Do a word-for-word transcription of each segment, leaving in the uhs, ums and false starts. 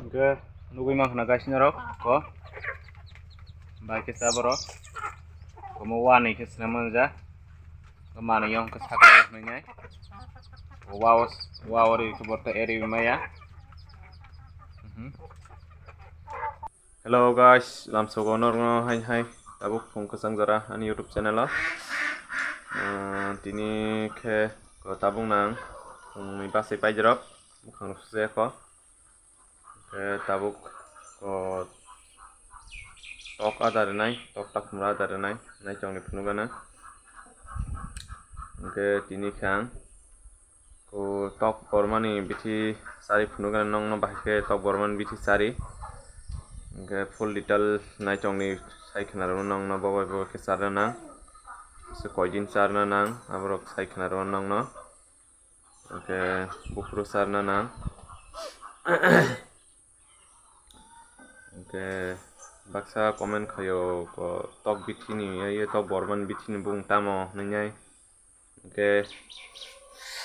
Hwnkhe nugwi mankha na guys norok ko. Bai khe cha borok. Omo wanwi khe swnam manja. Ko manwi yong khe sakha hwnwi. Wow, wow ri khe borok ta eri maya. Mhm. Hello guys, lamsogo norokno hai hai tabuk phung kwchang jora ani YouTube channel o. Ah, tini khe ko tabuk nang phungni basai paijrok, bukhang rok sujaya kho. Hwnkhe tabuk ko tok ada rwnai, tok takhumra ada rwnai, naichongni phunukgana. Hwnkhe tini khe ang ko tok bormani bithi chari phunukgana nongno, bahai khe tok bormani bithi chari. Hwnkhe full detail naichongni sai khwnarwno nongno, bobai bobai khe charna nang, se koidin charna nang, aborok sai khwnarwno nongno. Hwnkhe buphuru charna nang. Hwnkhe baksa comment khaio, ko tok bithini, ye tok bormani bithini bung tamo hwnwi. Hwnkhe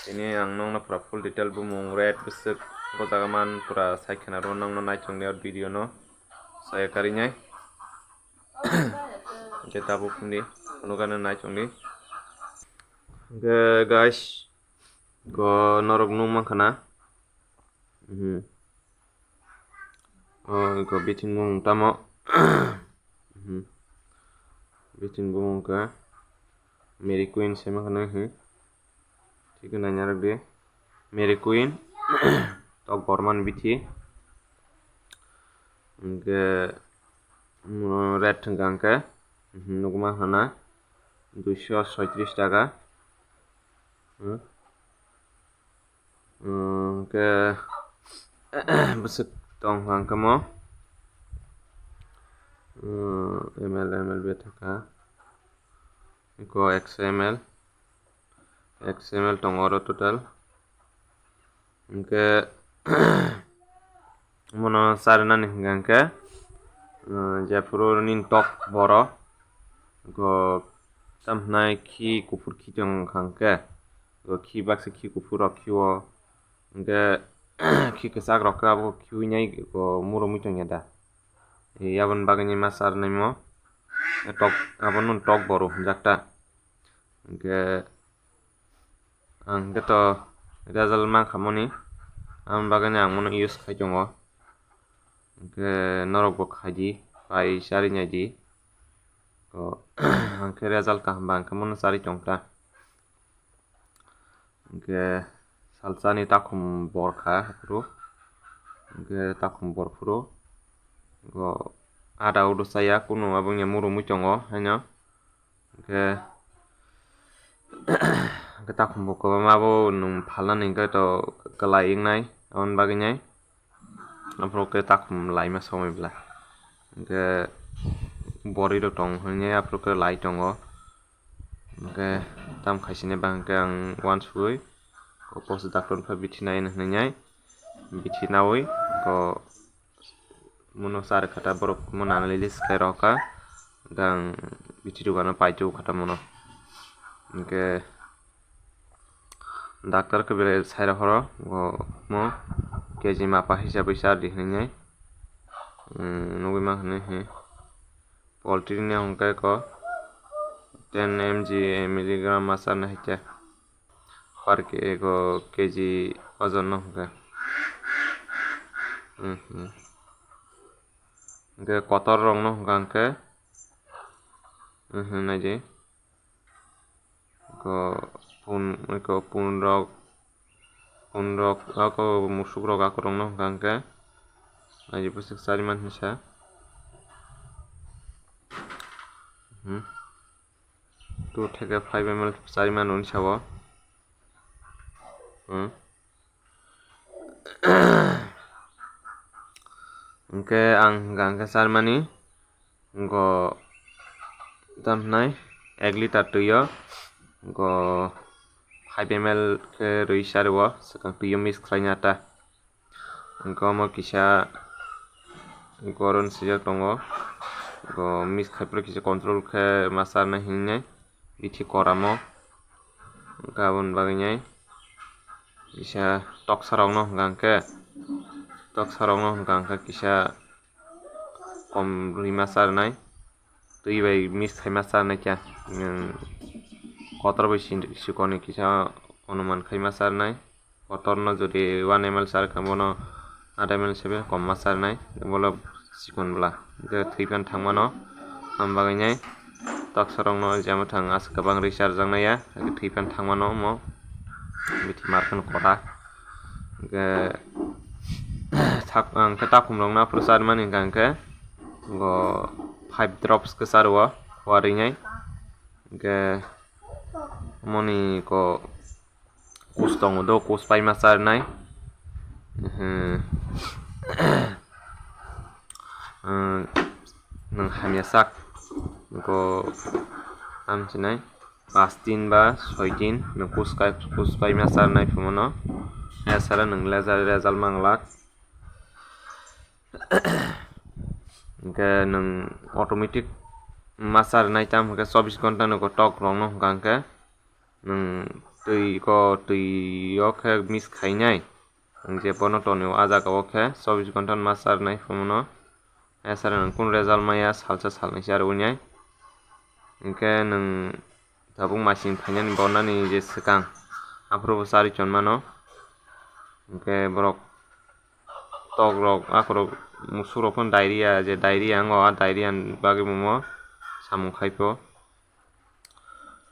tini ang nongno pura full detail bumung red bwswk bo jaga man pura sai khwnarwno nongno naichongdi o video no saya karinai. Hwnkhe tabuk hwndi phunukgana naichongdi. Hwnkhe guys, go norok nukmankha na. Mhm. O, iko bithi bumung tamo. Mhm. Bithi bumung khe Mary Queen se mankha na, mhm. Thik khe naina rwdi. Mary Queen, tok bormani bithi. Hwnkhe, mm, rate hwnkha hwnkhe, mhm, nukma hana duiso soitris taka. Hmm. Hwnkhe bwswk tong hwnkhe mo, hmm, M L, M L bethaka. Iko X M L, X M L tongo oro total. Hwnkhe, Omono charinani hwnkha hwnkhe, uh, jephuru nini tok boro, go tam hwnai khi kuphur khi tong wngkha hwnkhe, go khi baksa khi kuphur rok khio, hwnkhe khi kwchak rok khe abo khiui nai go murumui tongya da. Aboni bagwi ni ma charinaimo tok, abono tok boro hwnjak ta. Hwnkhe, Ang hwnkhe to result mankha moni, aboni bagwi no ang mono use khai tongo. Hwnkhe norok bo khai di, pai chari nai di. To, ang khe result kaham ba ang khe mono chari tong ta. Hwnkhe salsa ni takhum bor kha aphuru. Hwnkhe takhum bor phuru. Go ada udo chaya, kunu abo wngya murumui tongo haino. Hwnkhe, hwnkhe takhumbo kwbangma abo nwng phalnani hwnkhe to kwlai wngnai, aboni bagwi nai. Aphuru khe takhum laima somoi bwla. Hwnkhe bori rok tong hwnwi aphuru khe lai tongo. Hwnkhe tam khaisini ba hwnkhe ang uansugui, o post doctor khe bithi nai hwnwi nai, bithi naui, ko Mono chari kha ta borok, mono analysis khai rw kha, hwnkhe ang bithi dogano paitwi kha ta mono. Hwnkhe doctor khe belai sai rw phoro, bo mo K G mapa hisabwi cha di hwnwi, hmm, nugwi mankha hwnwi. Poultry ni hwnkhe ko ten M G milligram ma charna hai khe. Per ke-, ego K G ojon no hwnkhe. Mhm. Hwnkhe kotor rok no hwnkha hwnkhe. Mhm, naidi. Ko pun, ko pun rok, pun rok, ako musuk rok ako rok no hwnkha hwnkhe. Naidi bwswk chari man hinsa. Mhm. Two theke five M L chari mano ni sabo. Hmm. Hwnkhe ang hwnkha hwnkhe charmani go tam hwnai ek liter twi o go five M L khe rwi chari o swkang twi o mix khlaina ta. Hwnkhe omo kisa goron swijak tongo. Go mix khai phuru kisa control khe ma charnai hinwi nai bithi koramo. Hwnkhe aboni bagwi nai kisa toksa rokno hwnkha hwnkhe Toksa rokno hwnkha hwnkhe kisa kom rwima charwnai, twi bai mix khaima charwnai khe, nwng kotor bai si-, sikonwi kisa onuman khaima charwnai. Kotorno jodi one M L char kha, bono adha M L sebe komma charwnai, bolo chikon bwla. Hwnkhe thwi phan thangmano, am bagwi nai toksa rokno jemo thang aswk kwbang rwi charjaknai ya, hwnkhe thwi phan thangmano omo bithi markheno kota. Hwnkhe thak-, hwnkhe takhum rokno aphuru charwmani hwnkha hwnkhe bo five drops khe charwo, khuarwi nai. Hwnkhe moni ko kus tongo do, kus paima charnai. Ehe. Nwng hamya sak, ko tamchinai pas din ba soi din nwng kus kai, kus paima charnai phumano. Esara nwng leja-, result manglak. Hwnkhe nwng automatic ma charnai, tam hwnkhe chobbish ghonta ni kotok rokno hwnkha hwnkhe. Nwng twi ko, twi o khe mix khainai. Nwng je bono tonwi o, a jaga o khe chobbish ghonta ma charnai phumuno. Esara nwng kunu result maya, salsa salnwi charwi nai. Hwnkhe nwng tabuk masing phainani bornani je swkang, aphuru bo charwi chonmano. Hwnkhe borok tok rok, akhorok musuk rok phano diarrhea, je diarrhea wngo, a diarrhea ni bagwi bo samung khai pho.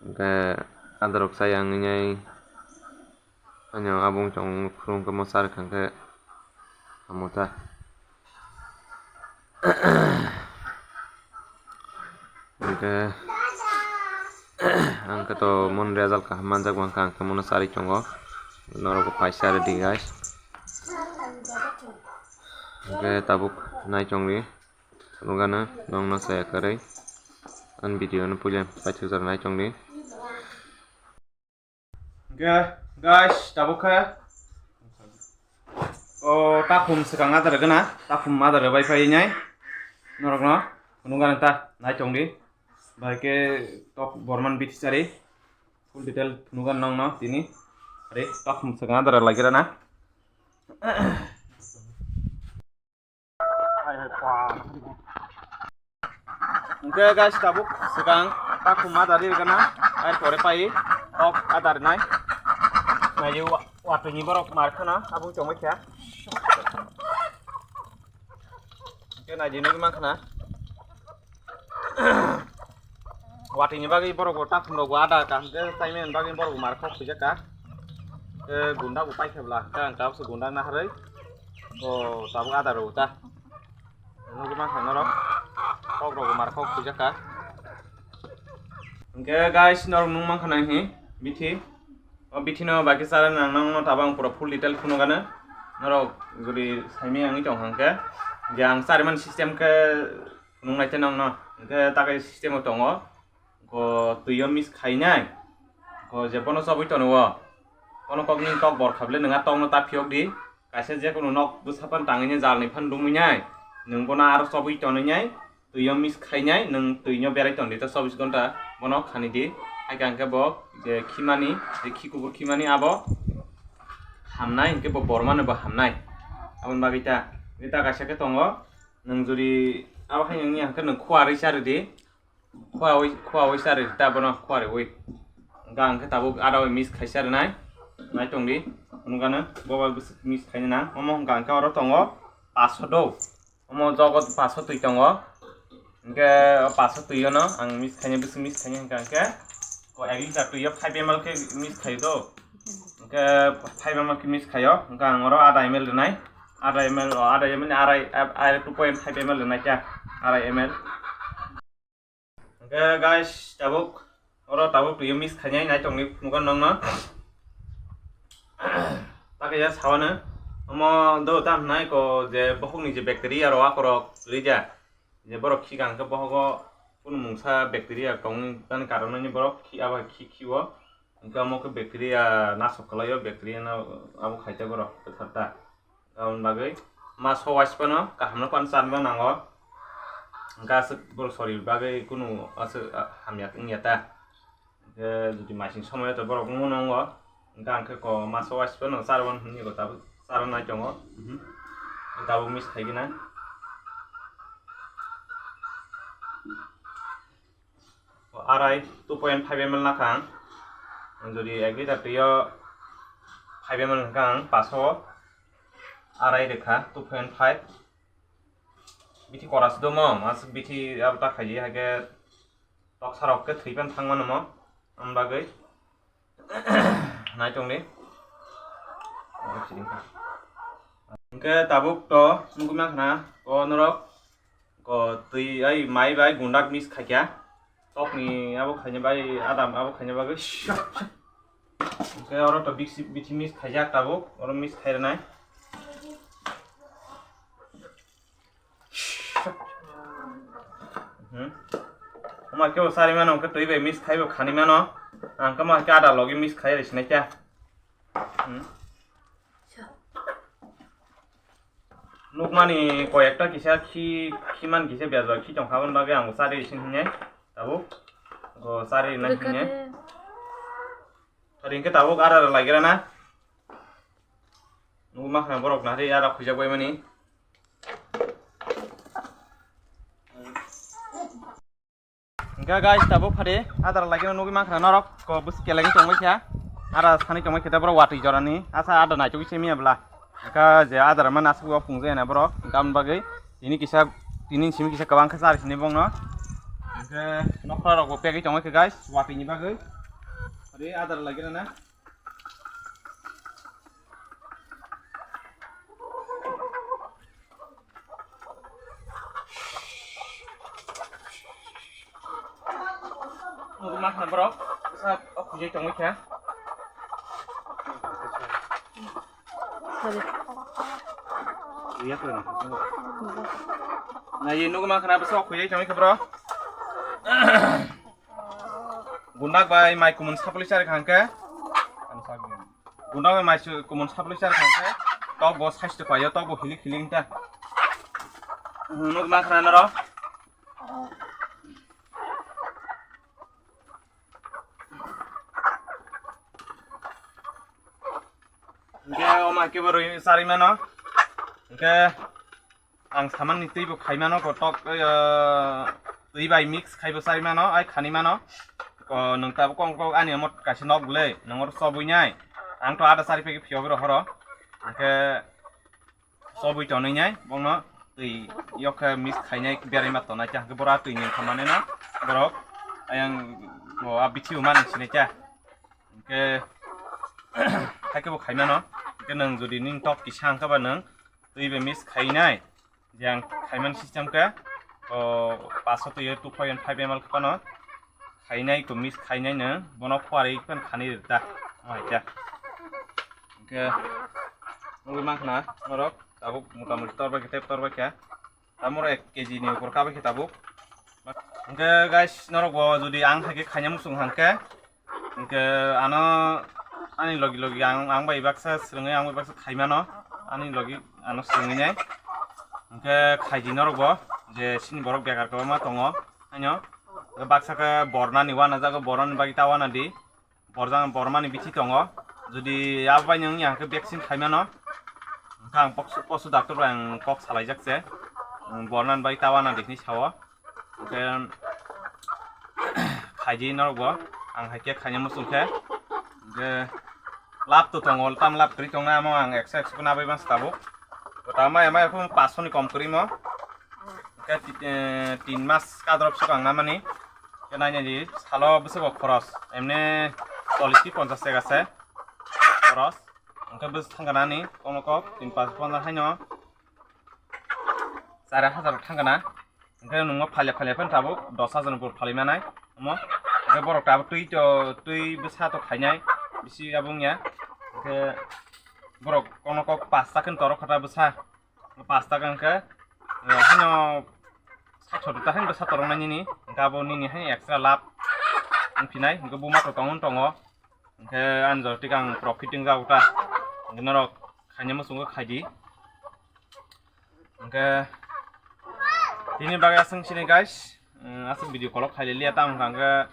Hwnkhe adorok chaya wngwi nai, ani abo wng tong phuru hwnkhe mosa rwkha hwnkhe amo ta. Hwnkhe ang khe to mon result kaham manjak mankha, ang khe mono charwi tongo, norok bo paisa rwdi guys. Hwnkhe tabuk nai tongdi. Phunukgano nokno chaya kwrwi ani video no puila paithakjak nai tongdi. Hwnkhe guys, tabuk khe o takhum swkang adar gana, takhum adar bai phai nai norokno phunukgano ta nai tongdi. Bai khe tok borman bithi chari full detail phunukgano nokno tini. Are takhum swkang adar lai gana. Hwnkhe guys, tabuk swkang takhum adar ri gana, ar pore pai tok adar nai. Nai wa-, watwi ni borok mar khana, abo chongbai kha. Hwnkhe nai di nugwi man khana. Watwi ni bagwi borok bo takhum rok bo ada kaham khe chaimani bagwi borok bo mar khok khuijak kha. Khe gunda bo paikha bwla, khe ang tabuk se gunda naharwi bo tabuk ada rw ta. Nugwi mankha norok, kok rok bo mar khok khuijak kha. Hwnkhe guys, norok nung mankha nai hi bithi. O bithi no bai khe chara nang nang no tabuk ang pura full detail phunukgano. Norok jodi saimanya wngwi tong kha hwnkhe, je ang charimani system khe nung nai te nokno. Hwnkhe ta khe system o tongo. Go twi o mix khainai. Go je bono chobwi tono o. Bono kok ni tok bor kha bwle, nwng a tok no ta phiyok di. Kaisa je kunu nok bwsa phan tangwi nai, jal ni phan dumwi nai. Nwng bono aro chobwi tonwi nai. Twi o mix khainai, nwng twi no berai ton di ta chobbish ghonta. Bono khani di. Hai khe hwnkhe bo je khimani, je khi kubur khimani abo hamnai, hwnkhe bo bor mano bo hamnai. Aboni bagwi ta, ta kaisa khe tongo. Nwng jodi abo hai wngya hwnkhe nwng khuarwi charwi di. Khuawi, khuawi charwi ta bono khuarwi. Hwnkha hwnkhe tabuk ada bai mix khai charwnai. Nai tong di. Hwnkha no boba bwswk mix khaina nang. Omo hwnkha hwnkhe oro tongo paso do. Omo jogo paso twi tongo. Hwnkhe o paso twi o no ang mix khaina, bwswk mix khaina hwnkha hwnkhe o ek liter twi o five M L khe mix khaio do. Hwnkhe five M L khe mix khaio. Hwnkha ang oro ada M L rwnai. Ada M L, o ada M L ni arai, arai two point five M L rwnai khe. Arai M L. Hwnkhe guys, tabuk oro tabuk twi o mix khainai nai tongni phunukha nokno. Takhe ya sawano omo do tam nai ko je bokhokni je bacteria rok akorok rija. Je borok khika hwnkhe bohogo kunu mungsa bacteria tongmani karonwi borok khi abo khi khio. Hwnkhe omo khe bacteria nasok kwlaio, bacteria no abo khaite borok kwthar ta. Aboni bagwi maso wash phano kaham no phano chanma nango. Hwnkhe aswk borok sori bagwi kunu aswk hamya wngya ta. Hwnkhe jodi masing somoyo to borok wngmano wngo. Hwnkhe ang khe ko maso wash phano charwan hinwi ko tabuk charwna tongo. Mhm. Tabuk mix khaigina. Arai two point five M L nakha ang. Jodi ek liter twi o five M L hwnkha ang, paso arai rwkha two point five. Bithi koras domo, mas bithi abo ta khaidi, hake toksa rok khe thwi pan thang mano mo, am bagwi. Nai tongdi. Hwnkhe tabuk to nugwi mankha na, o norok, o twi ai mai bai gundak mix khaikha. Tokni abo khaina bai, adam abo khaina bagwi. Hwnkhe oro to bisi, bithi mix khaijak tabuk, oro mix khairwnai. Hmm. Omo kebo sari mano, hwnkhe twi bai mix khaibo khani mano. Ang khe omo khe ada logi mix khai rw sinai kha. Hmm. Nukmani koi ekta kisa khi, khiman kisa bejak khi tongkha, aboni bagwi ang bo sari rw sin hinwi tabuk. Bo sari rw na hinwi. Tari hwnkhe tabuk ada laigra na. Nugwi mankha borok nahari ada khujak bai mani. Hwnkhe guys, tabuk phari adar lagina nugwi mankha norok ko bus keleng tongbai kha. Ara sani tongbai kha borok watwi jorani. Asa ada naichugwi se miya bla. Hwnkhe je adar man asuk o phungjaya na borok. Hwnkhe aboni bagwi tini kisa, tini simi kisa kwbang kha chari sini bongno. Hwnkhe nokra rok bo pegwi tongbai kha guys, watwi ni bagwi. Phari adar lagina na. Nugwi mankha borok, bwsa o khujai tongwi kha. Sorry. Nai nugwi mankha bwsa o khujai tongwi kha borok. Gundak bai mai kumun sapli chari kha hwnkhe. Gundak bai mai su-, kumun sapli chari kha hwnkhe. Tok bo saisto paio, tok bo hilik hilik ta. Nuk mankha na noro. Hwnkhe omo kebo rwi chari mano. Hwnkhe Ang samani twi bo khai mano, kotok, eh, twi bai mix khai bo chari mano, ai khani mano. Ko nwng tabuk kok kok ani omo kaisa nok le, nwng oro chobwi nai. Ang to ada chari pegi phiyogwi rohoro. Hwnkhe chobwi tonwi nai, bongno twi yok khe mix khainai beraiba tonai khe, hwnkhe bora twi ni khamani no borok. Ayang bo a bithi bo mani sinai khe. Hwnkhe hai khe bo khai mano. Hwnkhe nwng jodi nini tok kisa hwnkhe ba nwng twi bai mix khainai. Je ang khaiman system khe, o, paso twi two point five M L khe phano khainai, ko mix khainai no, bono phuarwi phano khani rwkha, o hai khe. Hwnkhe nugwi mankha na norok, tabuk mota moti torbai khe, tei torbai khe. Tamo ek K G ni upor kabai khe tabuk. Hwnkhe guys, norok bo jodi ang hai khe khaina muchung hwnkhe, Hwnkhe ano ani logi logi ang, ang bai baksa swrwngwi, ang bai baksa khaimano, ani logi ano swrwngwi nai. Hwnkhe khaidi norok bo je chini borok bekar kwbangma tongo, haino baksa khe bornani uanajago, bornani bagwi ta uanadi, borjak, bormani bithi tongo. Jodi abo bai wngya hwnkhe vaccine khaimano, hwnkhe ang posu, posu doctor bai ang kok salaijak se, bornani bagwi ta uanadi hinwi sao. Hwnkhe khaidi norok bo, ang hai khe khaina muchung khe. Hwnkhe lab to tongo, tam lab kwrwi tongnai, amo ang eksa eksa khe nabai masa tabuk. Kota maya maya phung paanch sho ni kom kwrwi mo. Hwnkhe ti-, eh, tin mas kadrop se ang namani. Hwnkhe nainani salo bwswk bo khoros, emne chollish ki ponchash teka se khoros. Hwnkhe bwswk thangkha nani kokno kok tin paanch ponchash haino char hajar thangkha na. Hwnkhe nwng phaile phaile phano tabuk dos hajar ni bur phalwi manai omo. Hwnkhe borok tabuk twi to, twi bwsa to khainai bisi abo wngya. Hwnkhe borok kokno kok pasta khe toro kha ta bwsa. Pasta khe hwnkhe, eh, hano sait sottor ta haino bwsa toroknai nini. Hwnkhe abo nini haino extra lab wngphinai. Hwnkhe buma to tongwno tongo. Hwnkhe ani jora tik ang profit wngjago ta. Hwnkhe norok khaina muchungo khaidi. Hwnkhe tini bagwi aswk sini guys, mm, aswk video kolok khaililiya, tamo hwnkha hwnkhe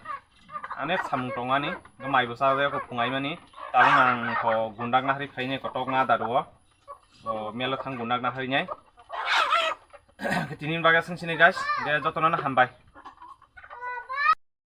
onek samung tongo ani, hwnkhe maibo chajak phungaimani, tabuk ang kho gundak nahri phaini kotok na daru o, O melo thang gunakna harinai. Tini bagwi sing sini guys, ge jotono no hambai.